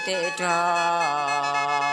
တႄႇတြေႃး လူၸီႇတဝ်ႈ ပႄႁႂ်ႈမွင် ဢီးတႄႇထဝ်ႈ ဢီးတႄႇ ဢီးသင်ႇထဝ်ႈ ဢီးသင်ႇမွၼ်း ၼုမ်ႇၽႆး ဢွၼ်ဢၼ်ႁင် ပႄႇလဝ်ႈ တေႃႇႁႆႈၸေး ၵူႈထႅင်ႈ တဝ်ႈငီႈ ပႄႇတဝ်ႈမွၵ်ႈ ၶႆႇဢွင်ႇၵဝ်ႇ ႁူးသဵင်သူတ်း တူဝ်ၸဝ်ႈ သႂ်ႇလႄႈ ၼႄတဝ်ႈၼုင်ႈ ယွၼ်းႁႂ်ႈတႅၵ်ႈၸီႉယုင်ႈ ဢီးၸွင်ႇႁုင်ႈ ယႃႇလူႉသီႇ တႄႉၼႆႉမွၼ်း ၼုမ်ႇၽႆးလေႃႈ ၸဝ်ႈၼႄႇၼွင်ႉမွင်ဢိူၺ် လႃႈမႃး လႃႈၼူၼေႃႈ ယွၼ်းႁႂ်ႈသေႃးပေႃးယိူဝ်ႈ ယႃႇတၢၼ်ႇႁိုင် ပေႃးထဝ်ႈဢူႈ ႁႂ်ႈလွၵ်းႁႅမ်မီးတူႈ ႁူးလွၵ်းႁႅမ်တူဝ်မဵဝ်းထႆး ယႃႇတၢၼ်ႇႁိုင် ၼုမ်ႇၽႆး တူႈႁႆႈယႃႇၼိုင်ႈမႄႈ မုင်ႈတႄႇတေႃႇၵဝ်ပႄႇ ဝႃႈၼႆ ပေႃးပႃးမုင်ႈ ၵူႈၼႃႈယႃႇႁႂ်ႈမုင်ႈ တေႃႇၸုင်ႇဝႃႈ ၶျိူဝ်းၺေႃႇ လူႉယေႃး ပႄႇတေႃႇသျႃး မွၵ်ႈၵူႈၸီႇၵူႈၼႄႇ တူႈၵူႈထႅင်ႈလီလေႃႈ ယေးပေႃးပူႇၸီႇၸီႇ ၸၢမ်ႇပႃးပူႇတႄႇၶျေႃႇ လေႃႈလႃႈလူဝ်ႇလီၼေႃႈ ၶျီႇတဝ်ႈထႃႈတေႃႇလူင်းၵဝ်ႇ လေႃႈလႃႈတႄႇလူၼ်ႉထူဝ်ႇ ၵိူဝ်ႇၵၢင်ႉတႃႇၼင်ႇႁူင်းဢိူၺ် ၵိူဝ်ႇတုၼ်းယူႇတႄႇတႄႇ ဝႃႈၶျိူဝ်းပေႃႈထႆးယူႇ ထဝ်ႈယႃႇမူဝ်းယိင်ႈယူႇ ထႅင်ႈလီၶျိၼ်ႇယၢၼ်ႇၶျႆး ၼေႃႈ လုင်းပႄႇၼုမ်ႇၽႆး တုၼ်ႇတႄႇၸေႇယႃႇၵူႇ ယူႇဝႃႈဢီႇတူႇတူႇ ယွၼ်းၸူးၵႂႃႇသူႇၸီႇ လူဝ်ႇထႅင်ႈသႂ်ႇယူႇ ၸဝ်ႈမီးၺေႃႇႁဝ်းလူႇၼင်ႇၼေႃႈ ၼုမ်ႇၽႆးၶျီႇတဝ်ႈသျေႃႇ လႄႈလူၵ်ႈၵုင်းလူၼ်ႉတေႃႇ ၸႂ်ၸႃႉၶျီႇတဝ်ႈၼေႃႈ ၶျီႇတဝ်ႈႁဝ်းယွင်ႈလီလူဝ်ႇ ၼုမ်ႇၽႆးထႅင်ႈလီဝႃႈ တီႈၶျႃႇၼႃႇဝႃႈႁဝ်းလိုဝ်ႈ ၸႂ်ယွၼ်းၶိုၼ်းမေႃတိုဝ်ႉ ၼုမ်ႇၽႆးၶျီႇတဝ်ႈၸႂ် ၼေႃႈ လူဝ်ႇၸႃႉလူဝ်ႇႁႆႈ မုင်ႈၸိုၼ်ႈထႅင်ႈၵွင်ႈၸႂ် ယွၼ်းတူႈသူတ်းတႄႇတႃႇတႃႇ သႂ်ႇထဝ်ႈၸူဝ်ႈလင်ဝေႃႈ ၼုမ်ႇၽႆးၵူႈသႃႇပဝ်ႇ ၸႂ်ယုင်ႈၵဝ်ႇယႃႇလင်တိုဝ်ႉ ႁဝ်းလူဝ်ႇသျႃးသႃႇတိုဝ်ႉယိူဝ်ႈ ဢီႇၼုင်ႇတိုဝ်ႉ ပေႃးယွၼ်းၸီႇ လေႃးတၢႆးၼႆႉ ထႅင်ႈသီႇ ပေႃးပူႇၼုမ်ႇၽႆးမူႇ သျႃးသႃႇပေႃႈသႃႇလူႇ သႃႇပေႃႈၸေႇမူႇ ၸႂ်ယွင်ႈလီၸႃႉ ဢူၺ်း ဢူၺ်းၼေႃႈ ဢူၺ်းၼေႃႈ ဢူၺ်းၼေႃႈ လေႃးမႃး ၼေႃႈ လူဝ်ႇၸႃႉ မုင်ႈၸိုၼ်ႈထႅင်ႈၵွင်ႈၸႂ် ယွင်ႈၵူဝ်ႇၶျၢပ်ႈလႄႈ ယွၼ်းတူႈသူတ်းတႄႇတႃႇတႃႇ သႂ်ႇထဝ်ႈၸူဝ်ႈလင်ဝေႃႈ ယွၼ်းတူႈယွင်ႈလီၸႃႉၼႆႉ တႃႇၸိုင် ၸႃႉၼုမ်ႇၽႆး ယွၼ်းသႃႇပေႃႈတႄႇသႃႇပေႃႈ ဢူဝ်းလူဝ်ႇလီ ဢူၺ်း ၵူႈၼေႃႈ လုင်းပႄႇယႃႇႁူႉဝႃႈ ပိူဝ်ႈတွင်း ယွၼ်းဢီးတူၼ်ႈထူမ်ႈ လုင်းထူမ်ႈမႃးၶျႃႉပလိူဝ်ႇ တူဝ်တိူဝ်ႉၸီႇၸေႇတိူဝ်ႉ ၼေႃႈ လူဝ်ႇၸႃႉသွၼ်ႈၸိူဝ်း တေႃႇသဵၼ်ႈတူႇယူႇပလိူဝ်ႇ မူႇတိူဝ်ႉၸူဝ်ႈၵေႃႈပေႃး သႃႇတႅမ်ႈမူႇႁူႉၼေႃႈ ႁွၼ်ႉၶျႆႈၸေႃႇပေႃးၸွင်ႇ ၸႃႉမူႇယွမ်းပိူဝ်ႈၵူႈ ၼုမ်ႇၽႆးၵေႃႈဝႃႈလူဝ်ႇ ယွၼ်းတႄႇၸေႃႇယူႇတူဝ် ၸႃႉတူဝ်တူဝ်တႄႇ ယွၼ်းတႄႇသုင်ယူႇၸေႇ ၸႃႉၸေႇတူဝ်လိူဝ်ၵႃႈ ပိူဝ်ႈတွင်းယွၼ်းတွၼ်းတႃႇ ထႅင်ႈလီယွတ်ႈဢီႈသေႃးသျႃး သႃႇပေႃႈၸိူဝ်းတႄႇတႄႇ ထႅင်ႈမူႇယွမ်း ပိူဝ်ႈၵူႈၼုမ်ႇၽႆး ဢူၺ်း ဢူၺ်း ဢူၺ်း ဢူၺ်း လေႃး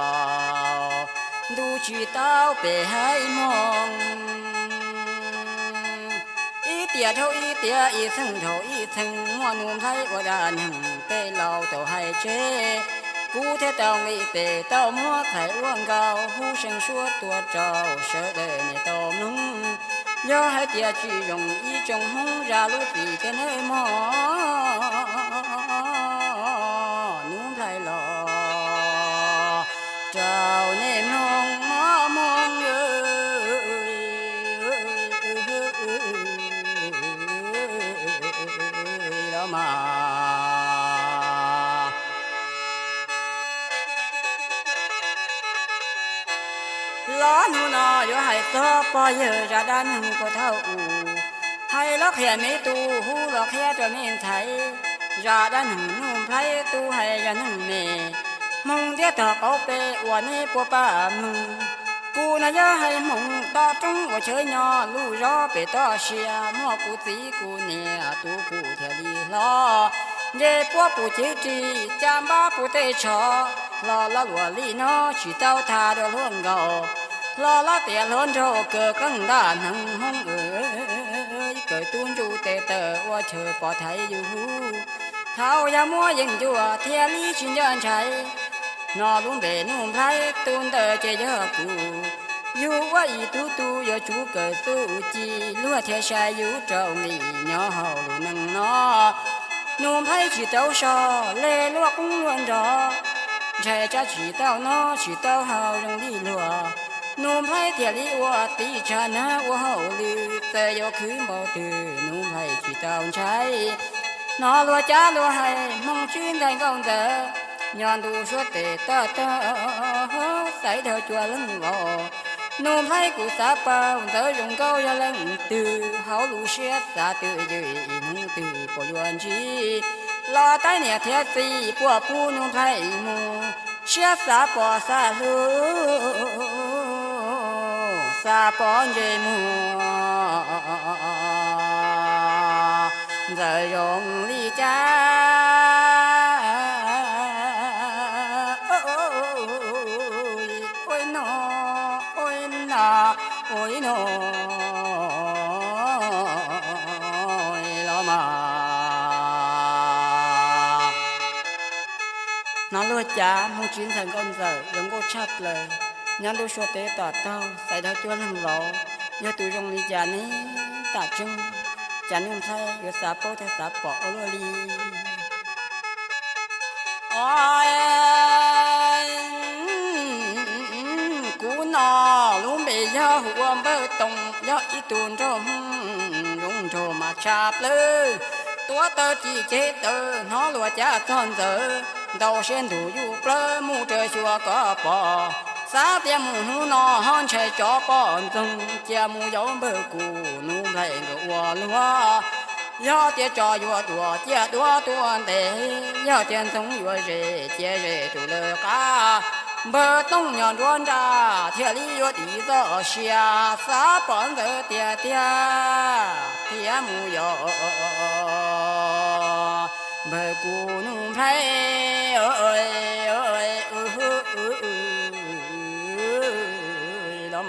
မ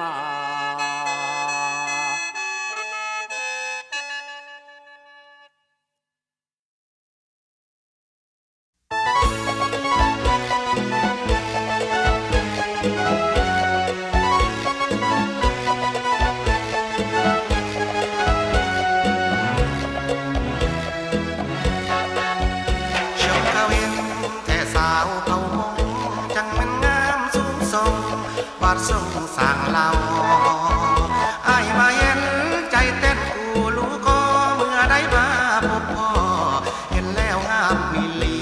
ႃး ຊຽວເຂົາເຫັນແຕ່ສາວເຜົ່າມົ້ງ ຈັ່ງແມ່ນງາມສູງສົ່ງ ວາດຊົງສ້າງເຫຼົ່າ. ອ້າຍມາເຫັນໃຈເຕັ້ນກູລູກອ ເມື່ອໃດມາພົບພໍ້ ເຫັນແລ້ວງາມອີ່ຫຼີ.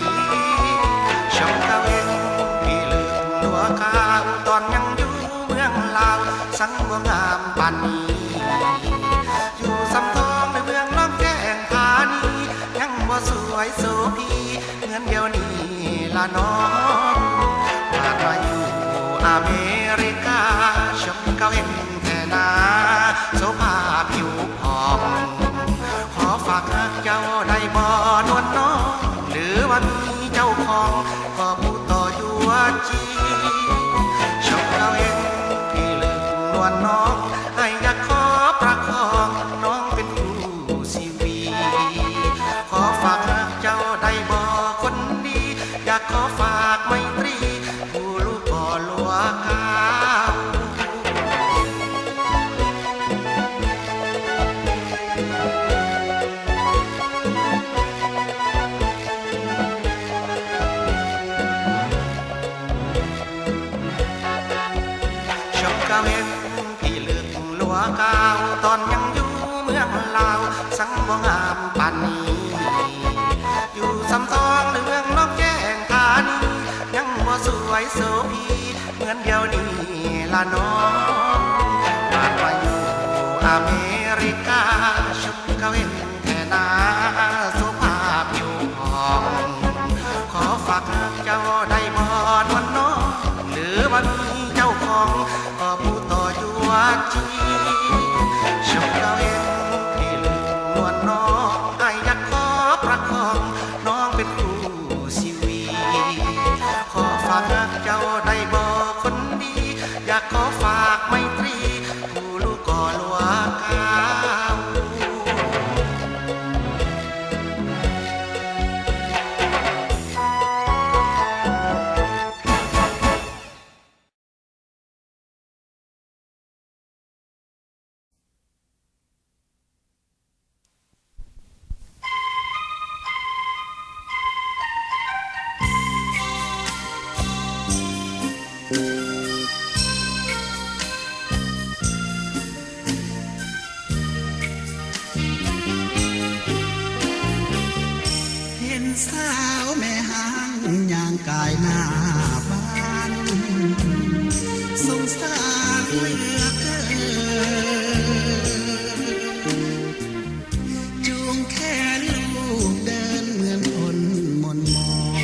ຊົມເຂົາເຫັນທີ່ລຶກຕົວຂາວ ຕອນຍັງຢູ່ເມືອງລາວ ສັງບໍ່ງາມປານນີ້. ຢູ່ສຳທອງໃນເມືອງລອງແຈ້ງທານີ ຍັງບໍ່ສວຍໂສພີ ເໝືອນດຽວນີ້ລະນ້ອງ. ມາໄກຢູ່ອາເມລິກາ ຊົມເຂົາເຫັນແຕ່ໜ້າ ໂສພາຜິວຜ່ອງ. ຂໍຝາກຮັກເຈົ້າໄດ້ບໍ່ນວນນ້ອງ ຫຼືວ່າມີເຈົ້າຂອງ ກໍຜູ້ຕໍ່ ວ່ານ້ອງ ອ້າຍຢາກຂໍປະຄອງນ້ອງເປັນຄູ່ຊີວິດ ຂໍຝາກຮັກເຈົ້າໄດ້ບໍ່ຄົນດີ ຢາກຂໍຝາກໄມຕຣີ ຜູ້ລູກກໍລົວະກາວ. ຊົມກາເວັນ ພີ່ລຶກລົວະກາວ ຕອນຍັງຢູ່ເມືອງລາວ ສັງບໍ່ງາມປານນີ້ ຢູ່ສຳທອງ ຫຼື ເມືອງນອກແຈ້ງທານີ ຍັງບໍ່ສວຍໂສພີ ເໝືອນດຽວນີ້ລະນ້ອງ ບາດມາຢູ່ອາເມລິກາ ຊົມກາເວັນແທ້ນາ ໂສພາຜິວຜ່ອງ ຂໍຝາກຮັກເຈົ້າໄດ້ບໍ່ນວນນ້ອງ ຫຼືວ່າມີເຈົ້າຂອງ ກໍຜູ້ຕໍ່ຢູ່ວ່າຈີ ຊົມກາເວັນທີ່ລຶກນວນນ້ອງ ອ້າຍຢາກຂໍປະຄອງ ນ້ອງເປັນຄູ່ຊີວິດ ຂໍຝາກຮັກເຈົ້າໄດ້ບໍ່ຄົນດີ ຢາກຂໍຝາກໄມຕຣີ ຜູ້ລູກກໍລົວະກາວ. ເຫັນສາວແມ່ຮ້າງຍ່າງກາຍໜ້າບ້ານ ສົງສານເຫຼືອເກີນ ຈູງແຂນລູກເດີນເໝືອນຄົນໝົນໝອງ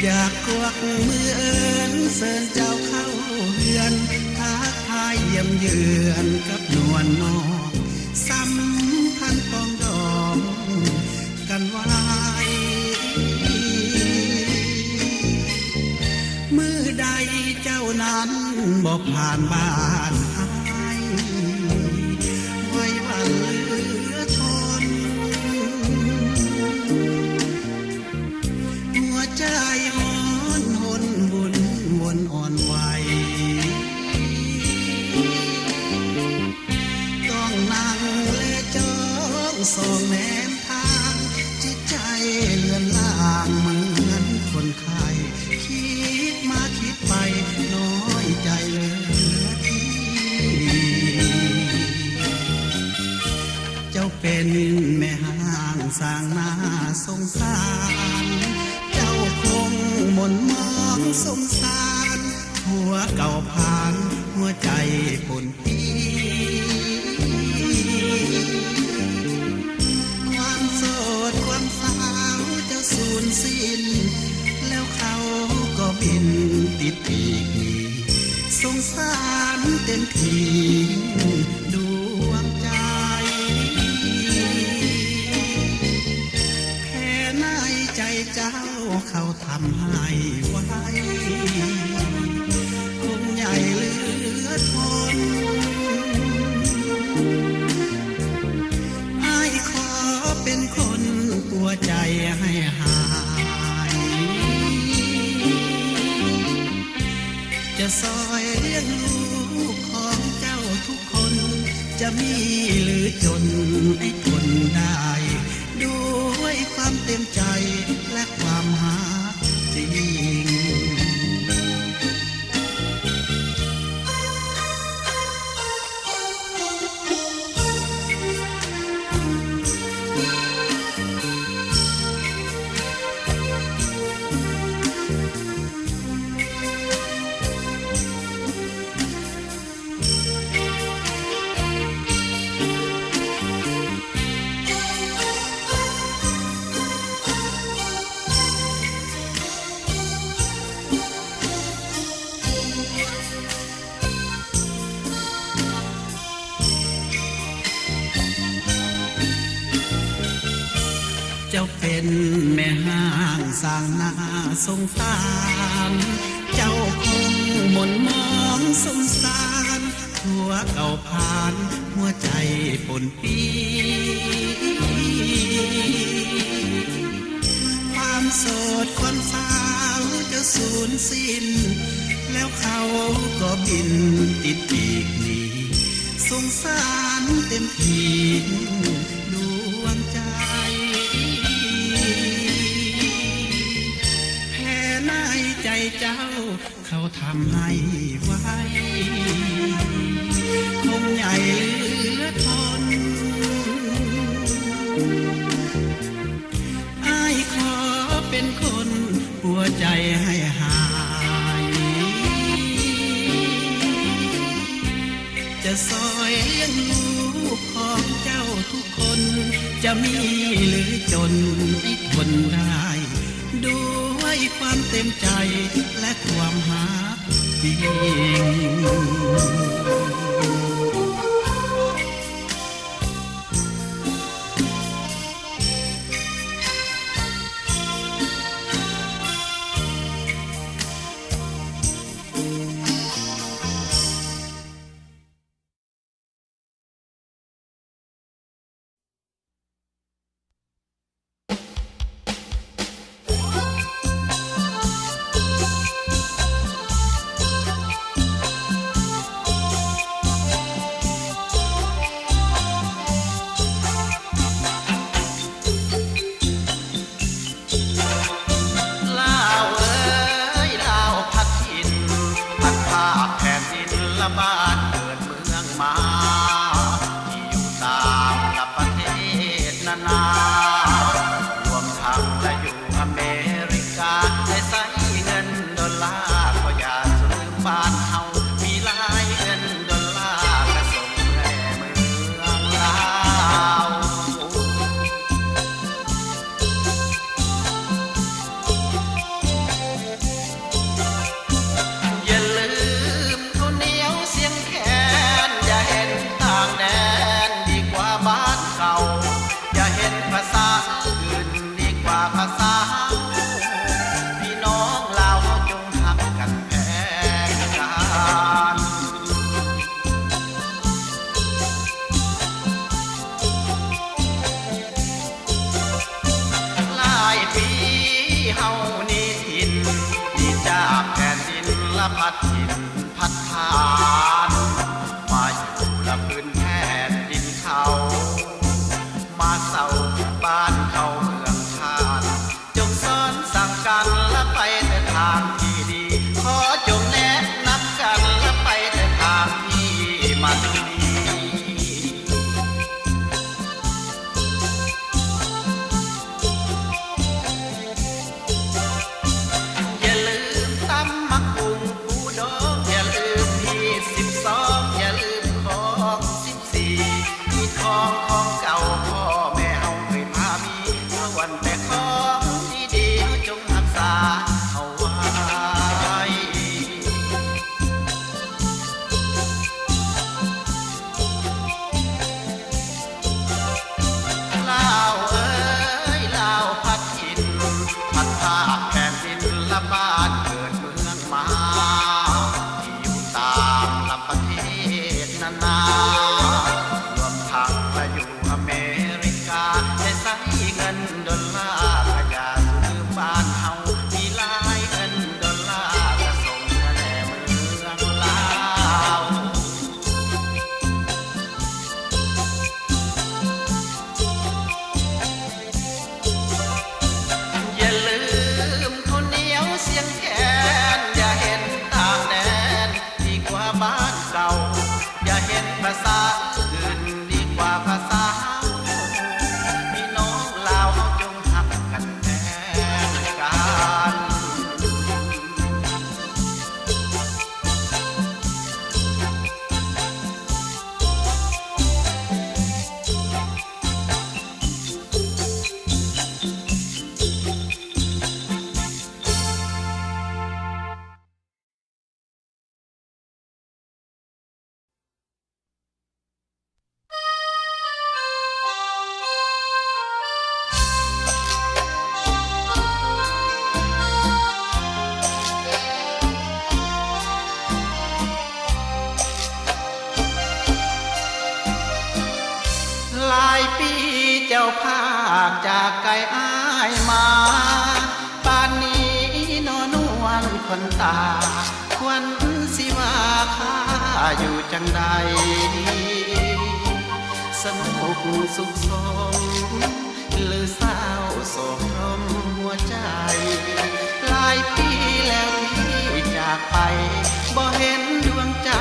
ຢາກກວັກມືເອີ້ນເຊີນເຈົ້າເຂົ້າເຮືອນ ທັກທາຍຢ້ຽມເຍືອນກັບນວນນ້ອງ ສຳພັນປອງດອງກັນໄວ້ ມື້ໃດເຈົ້ານັ້ນບໍ່ຜ່ານບ້ານອ້າຍ ໄວຫວັ່ນເຫຼືອທົນ ຫົວໃຈຮ້ອນຮົນວຸ່ນວົນອ່ອນໄຫວ ຕ້ອງນັ່ງແລຈ້ອງສອງແນມທາງ ຈິດໃຈເລືອນລາງເໝືອນຄົນໄຂ້ ຄິດມາຄິດໄປນ້ອຍໃຈເຫຼືອທີ່ ເຈົ້າເປັນແມ່ຮ້າງສ້າງໜ້າສົງສານ ເຈົ້າຄົງໝົນມອງສົງສານ ຜົວເກົ່າຜ່ານຫົວໃຈປົນປີ ຄວາມໂສດຄວາມສາວເຈົ້າສູນສິ້ນ ແລ້ວເຂົາກໍບິນຕິດປີກໜີ ສົງສານເຕັມທີ່ດວງໃຈ ແຜໃນໃຈເຈົ້າເຂົາທຳໃຫ້ໄວ ຄົງໃຫຍ່ເຫຼືອທົນ ອ້າຍຂໍເປັນຄົນປົວໃຈໃຫ້ຫາຍ ຈະຊ່ອຍລ້ຽງລູກຂອງເຈົ້າທຸກຄົນ ຈະມີຫຼືຈົນໃຫ້ທົນໄດ້ ດ້ວຍຄວາມເຕັມໃຈ ແລະ ຄວາມຮັກຈິງ. ເຈົ້າເປັນແມ່ຮ້າງສ້າງໜ້າສົງສານ ເຈົ້າຄົງ ນປີ ຄວາມໂສດຄວາມສາວຈະສູນສິ້ນ ແລ້ວເຂົາກໍບິນຕິດປີກໜີ ສົງສານເຕັມທີ່ດວງໃຈ ແຜໃນໃຈເຈົ້າ ເຂົາທຳໃຫ້ໄວ ຄົງໃຫຍ່ເຫຼືອທົນ ອ້າຍຂໍເປັນຄົນປົວໃຈໃຫ້ຫາຍ ຈະຊ່ອຍລ້ຽງລູກຂອງເຈົ້າທຸກຄົນ ຈະມີຫຼືຈົນໃຫ້ທົນໄດ້ ດ້ວຍຄວາມເຕັມໃຈ ແລະ ຄວາມຮັກຈິງ. ລາວເອີຍ ລາວພັດຖິ່ນ ພັດພາກແຜ່ນດິນລະບ້ານເກີດເມືອງມາ ທີ່ຢູ່ຕ່າງລະປະເທດນານາ ລວມທັງລະຢູ່ອາເມລິກາ ໄດ້ໃຊ້ເງິນໂດລາ ກໍຢ່າສູ່ລືມບ້ານເຮົາ ມີຫຼາຍເງິນໂດລາ ກະສົ່ງເມືອແດ່ເມືອງລາວ. ຢ່າລືມເຂົ້າໜຽວຊຽງແຄນ ຢ່າເຫັນຕ່າງແດນດີກວ່າບ້ານເກົ່າ ຢ່າເຫັນພາສາອື່ນດີກວ່າພາສາເຮົາ ພີ່ນ້ອງລາວເຮົາຈົ່ງຮັກກັນແພງກັນ. ຫຼາຍປີເຮົາໜີຖິ່ນ ໜີຈາກແຜ່ນດິນລະພັດຖິ່ນພັດຖານ ມາຢູ່ລະພື້ນແຜ່ນດິນເຂົາ ມາເຊົ່າບ້ານເຂົ້າເມືອງທ່ານ ຈົ່ງສອນສັ່ງກັນລະໄປແຕ່ທາງທີ່ດີ ຂໍຈົ່ງແນະນຳກັນລະໄປແຕ່ທາງທີ່ມັນດີ. ຢ່າລືມຕຳໝາກຫຸ່ງປູດອງ ແກ ອາກຈາກໄກອ້າຍມາ ປານນີ້ໜໍ່ນວນຂວັນຕາ ຄວັນຊິວ່າຂ້າຢູ່ຈັ່ງໃດ ສະໜຸກສຸກສົມ ຫຼືເສົ້າໂສມລົມຫົວໃຈ ຫຼາຍປີແລ້ວທີ່ຈາກໄປ ບໍ່ເຫັນດວງໃຈ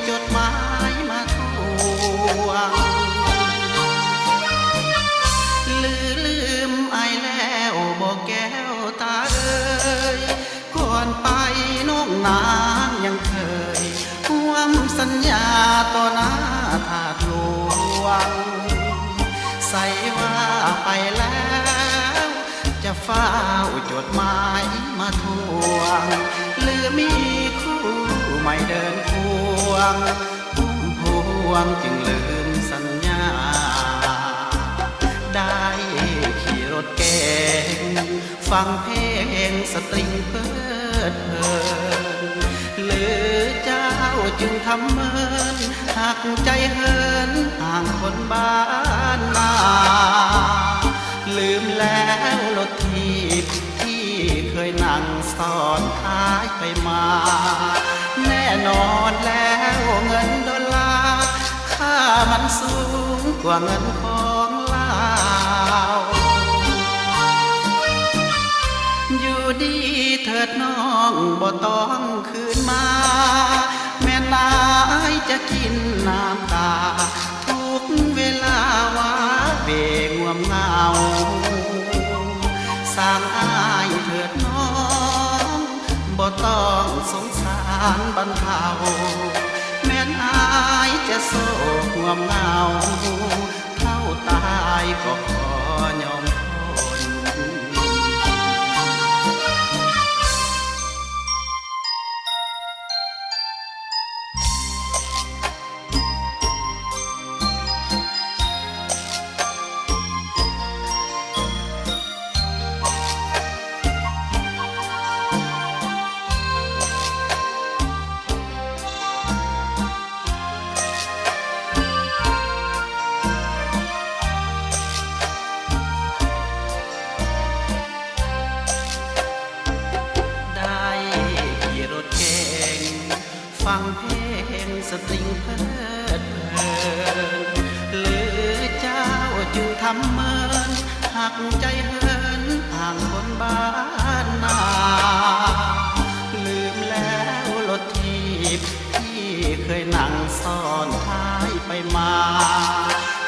ຈົດໝາຍມາທວງ ຫຼືລືມອ້າຍແລ້ວບໍແກ້ວຕາເອີຍ ກ່ອນໄປນ້ອງນາງຍັງເຄີຍຮ່ວມສັນຍາຕໍ່ໜ້າທາດຫຼວງ ໃສວ່າໄປແລ້ວຈະຟ້າວຈົດໝາຍມາທວງ ຫຼືມີຄູ່ໃໝ່ເດີນຄວງ ພຸ້ມພວງຈຶ່ງລືມສັນຍາ ໄດ້ຂີ່ລົດເກັງ ຟັງເພງສະຕຣິງເພີດເພີນ ຫຼືເຈົ້າຈຶ່ງທຳເມີນ ຮັກໃຈເຫີນຫ່າງຄົນບ້ານນາ ລືມແລ້ວລົດຖີບທີ່ເຄີຍນັ່ງຊ້ອນທ້າຍໄປມາ ແນ່ນອນແລ້ວເງິນໂດລາ ຄ່າມັນສູງກວ່າເງິນຂອງລາວ ຢູ່ດີເຖີດນ້ອງບໍ່ຕ້ອງຄືນມາ ແມ່ນອ້າຍຈະກິນນ້ຳຕາ ທຸກເວລາຫວາເຫວງວມເຫງົາ ສ້າງອ້າຍເຖີດນ້ອງ ບໍ່ຕ້ອງສົງສານບັນເທົາ ແມ່ນອ້າຍຈະໂສກງວມເຫງົາ ເທົ່າຕາຍກໍຂໍຍອມທົນ. ໄດ້ຂີ່ລົດເກັ່ງ ຟັງເພງສະຕຣິງເພີດເພີນ ຫຼືເຈົ້າຈຶ່ງທຳເມີນ ຮັກໃຈເຫີນຫ່າງຄົນບ້ານນາ ລືມແລ້ວລົດຖີບທີ່ເຄີຍນັ່ງຊ້ອນທ້າຍໄປມາ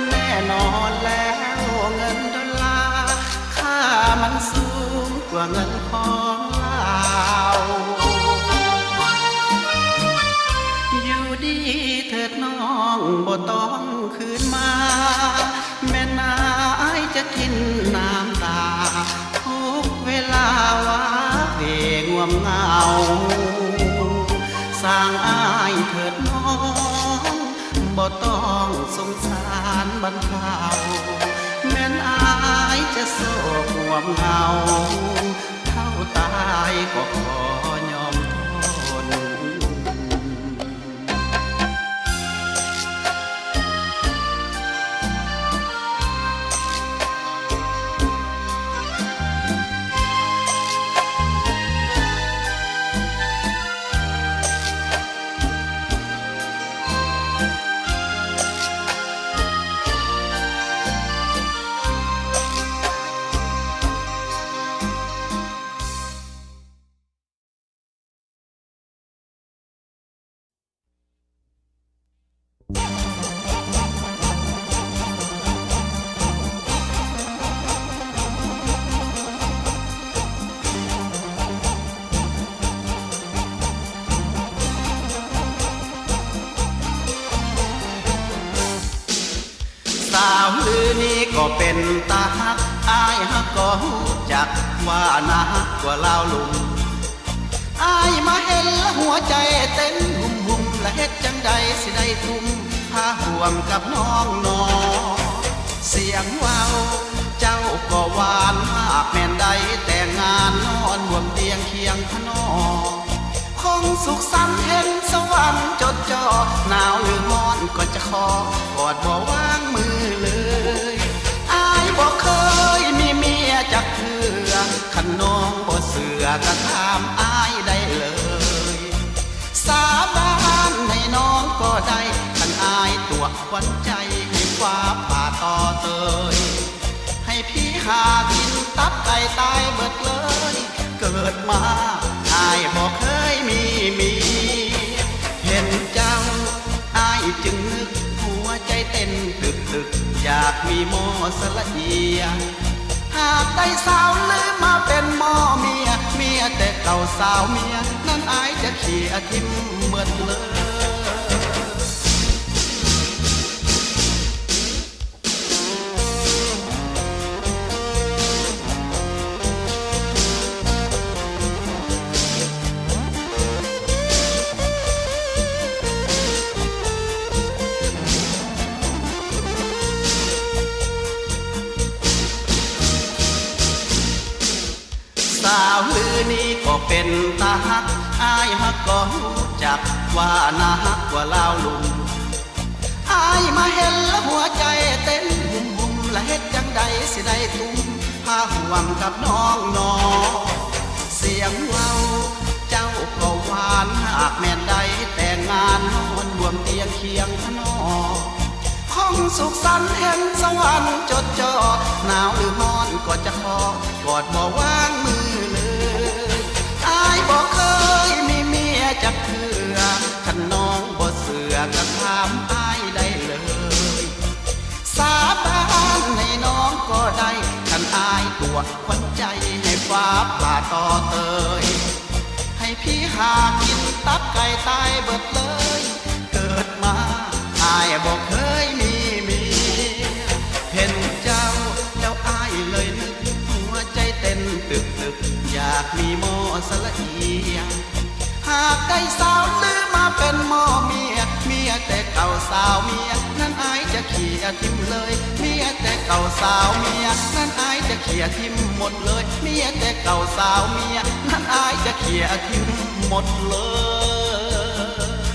ແນ່ນອນແລ້ວເງິນໂດລາ ຄ່າມັນສູງກວ່າເງິນຂອງລາວ ຢູ່ດີເຖີດນ້ອງບໍ່ຕ້ອງຄືນມາ ແມ່ນອ້າຍຈະກິນນ້ຳຕາ ທຸກເວລາຫວາເຫວງວມເຫງົາ ສ້າງອ້າຍເຖີດນ້ອງ ບໍ່ຕ້ອງສົງສານບັນເທົາ ແມ່ນອ້າຍຈະໂສກງວມເຫງົາ ເທົ່າຕາຍກໍຂໍຍອມທົນ. ສາວລືນີ້ກໍເປັນຕາຮັກ ອ້າຍຫາກກໍຮູ້ຈັກ ວ່າໜ້າຮັກກວ່າລາວລຸ່ມ ອ້າຍມາເຫັນລະຫົວໃຈເຕັ້ນຮຸ່ມໆ ລະເຮັດຈັ່ງໃດຊິໄດ້ທຸ່ມ ພາຮ່ວມກັບນ້ອງໜໍ ສຽງເວົ້າເຈົ້າກໍຫວານມາກ ແມ່ນໄດ້ແຕ່ງງານນອນຮ່ວມຕຽງຄຽງພະນອ ຄົງສຸກສັນເຫັນສະຫວັນຈົດຈໍ ໜາວຫຼືຮ້ອນກໍຈະຂໍ ກອດບໍ່ວາງມືເລີຍ ອ້າຍບໍ່ເຄີຍ ກະຖາມອ້າຍໄດ້ເລີຍ ສາບານໃຫ້ນ້ອງກໍໄດ້ ຄັນອ້າຍຕົວະຂວັນໃຈ ໃຫ້ຟ້າຜ່າຕໍ່ເຕີຍ ໃຫ້ຜີຫາກິນຕັບໄກ່ຕາຍເບິດເລີຍ ເກີດມາອ້າຍບໍ່ເຄີຍມີເມຍ ເຫັນເຈົ້າອ້າຍຈຶ່ງນຶກ ຫົວໃຈເຕັ້ນຕຶກໆ ຢາກມີໝໍ້ສະລະເອຍ ຫາກໄດ້ສາວລືມາເປັນໝໍ້ເມຍ ເມຍແຕ່ເກົ່າສາວເມຍ ນັ້ນອ້າຍຈະເຂຍຖິ້ມເບິດເລີຍ. ສາວລືນີ້ກໍເປັນຕາຮັກ ອ້າຍຫາກກໍຮູ້ຈັກ ວ່າໜ້າຮັກກວ່າລາວລຸ່ມ ອ້າຍມາເຫັນລະຫົວໃຈເຕັ້ນຮຸ່ມໆ ລະເຮັດຈັ່ງໃດຊິໄດ້ຕຸ້ມ ພາຮ່ວມກັບນ້ອງໜໍ ສຽງເວົ້າເຈົ້າກໍຫວານ ຫາກແມ່ນໄດ້ແຕ່ງງານ ນອນຮ່ວມຕຽງຄຽງຂະໜໍ ຄອງສຸກສັນແຫ່ງສະຫວັນຈົດຈໍ ໜາວຫຼືຮ້ອນກໍຈະຂໍ ກອດບໍ່ວາງມືເລີຍ ອ້າຍບໍ່ເຄີຍມີເມຍຈັກເທື່ອ ຄັນນ້ອງບໍ່ເຊື່ອກະຖາມອ້າຍໄດ້ເລີຍ ສາບານໃຫ້ນ້ອງກໍໄດ້ ຄັນອ້າຍຕົວະຂວັນໃຈ ໃຫ້ຟ້າຜ່າຕໍ່ເຕີຍ ໃຫ້ຜີຫາກິນຕັບໄກ່ຕາຍເບິດເລີຍ ເກີດມາອ້າຍບໍ່ເຄີຍມີເມຍ ເຫັນເຈົ້າແລ້ວອ້າຍເລີຍນຶກ ຫົວໃຈເຕັ້ນຕຶກໆ ຢາກມີໝໍ້ສະລະເອຍ ຫາກໄດ້ສາວລືມາເປັນໝໍ້ເມຍ ເມຍແຕ່ເກົ່າສາວເມຍ ນັ້ນອ້າຍຈະເຂຍຖິ້ມເລີຍ ເມຍແຕ່ເກົ່າສາວເມຍ ນັ້ນອ້າຍຈະເຂຍຖິ້ມໝົດເລີຍ ເມຍແຕ່ເກົ່າສາວເມຍ ນັ້ນອ້າຍຈະເຂຍຖິ້ມໝົດເລີຍ.